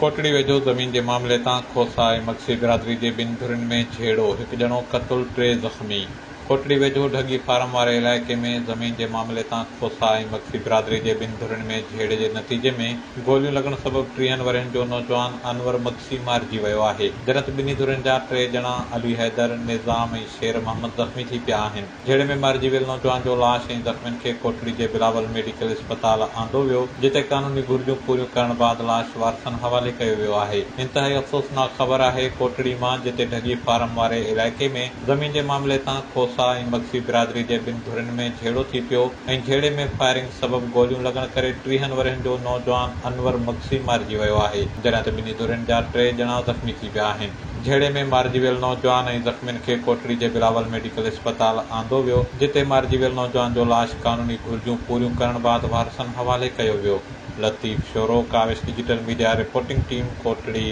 ڪوٽڙي ويجهو زمين جي معاملي تان کوسا ۽ مگسي برادري جي ٻن ڌرين ۾ جهيڙو، هڪ ڄڻو قتل، ٽي زخمي. ڪوٽڙي ويجهو ڍڳي فارم واري علائقي ۾ زمين جي معاملي تان کوسا ۽ مگسي برادري جي ٻن ڌرين ۾ جهيڙي جي نتيجي ۾ گوليون لڳڻ سبب ٽيهن ورهين جو نوجوان انور مگسي مارجي ويو آهي، جڏهن ته ٻنهي ڌرين جا ٽي ڄڻا علي حيدر، نظام ۽ شير محمد زخمي ٿي پيا آهن. جهيڙي ۾ مارجي ويل نوجوان جو لاش ۽ زخمين کي ڪوٽڙي جي بلاول ميڊيڪل اسپتال آندو ويو، جتي قانوني گهرجون پوريون ڪرڻ بعد لاش وارثن حوالي ڪيو ويو آهي. انتهائي افسوسناڪ خبر آهي ڪوٽڙي مان جتي ڍڳي فارم واري علائقي ۾ زمين جي معاملي تان کوسا ۽ مگسي برادري جي ٻن ڌرين ۾ جهيڙو ٿي پيو ۽ جهيڙي ۾ فائرنگ سبب گوليون لڳڻ ڪري ٽيهن ورهين جو نوجوان انور مگسي مارجي ويو آهي، جڏهن ته ٻنهي ڌرين جا ٽي ڄڻا زخمي ٿي پيا آهن. جهيڙي ۾ مارجي ويل نوجوان ۽ زخمين کي ڪوٽڙي جي بلاول ميڊيڪل اسپتال آندو ويو، جتي مارجي ويل نوجوان جو لاش قانوني گهرجون پوريون ڪرڻ بعد وارثن حوالي ڪيو ويو. Latif Shoro, Kawish digital media reporting team, Kotri.